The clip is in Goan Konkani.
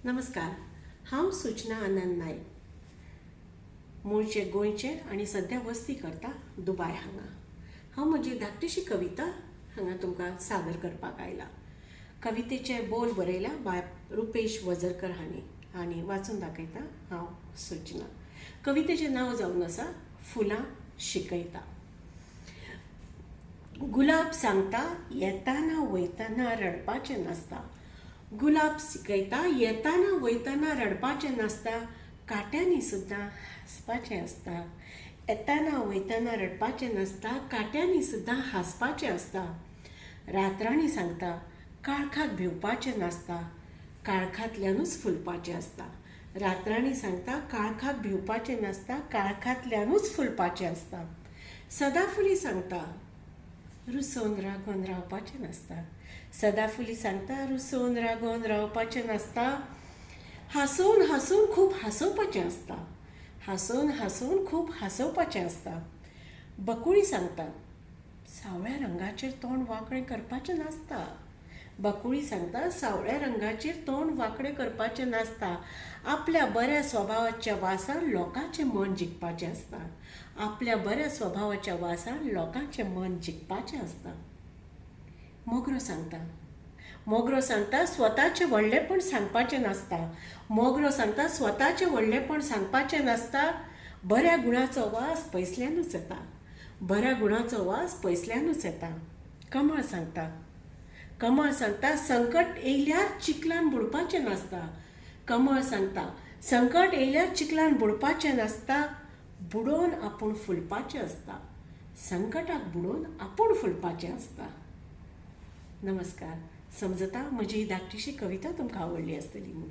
नमस्कार, हांव सूचना आनंद नायक, मुळचें गोंयचें आनी सद्या वस्ती करता दुबाय हांगा. हांव म्हजी धाकटीशी कविता हांगा तुमकां सादर करपाक आयला. कवितेचे बोल बरयल्या बाय रुपेश वजरकर हांणी आनी वाचून दाखयता हांव सूचना. कवितेचें नांव जावन आसा फुलां शिकयता. गुलाब सांगता येताना वयताना रडपाचें नासता. गुलाब शिकयता येताना वयताना रडपाचें नासता, कांट्यांनी सुद्दां हांसपाचें आसता. येताना वयताना रडपाचें नासता, कांट्यांनी सुद्दां हांसपाचें आसता. रातराणी सांगता काळखाक भिवपाचें नासता, काळखांतल्यानूच फुलपाचें आसता. रातराणी सांगता काळखाक भिवपाचें नासता, काळखांतल्यानूच फुलपाचें आसता. सदाफुली सांगता रुसोवन रागोवन रावपाचें नासता. सदाफुली सांगता रुसोवन रागोवन रावपाचें नासता, हांसोवन हांसोवन खूब हांसोवपाचें आसता. हांसोवन हांसोवन खूब हांसोवपाचें आसता. बकुळी सांगता सावळ्या रंगाचेर तोंड वांकडें करपाचें नासता. बकुळी सांगता सावळ्या रंगाचेर तोंड वांकडें करपाचें नासता, आपल्या बऱ्या स्वभावाच्या वासान लोकांचें मन जिखपाचें आसता. आपल्या बऱ्या स्वभावाच्या वासान लोकांचें मन जिखपाचें आसता. मोगरो सांगता, मोगरो सांगता स्वताचें व्हडलेंपण सांगपाचें नासता. मोगरो सांगता स्वताचें व्हडलेंपण सांगपाचें नासता, बऱ्या गुणाचो वास पयसल्यानूच येता. बऱ्या गुणाचो वास पयसल्यानूच येता. कमळ सांगता, कमळ सांगता संकट येयल्यार चिखलान बुडपाचें नासता. कमळ सांगता संकट येयल्यार चिखलान बुडपाचें नासता, बुडोवन आपूण फुलपाचें आसता. संकटाक बुडोवन आपूण फुलपाचें आसता. नमस्कार. समजता म्हजी ही धाकटीशी कविता तुमकां आवडली आसतली म्हणून.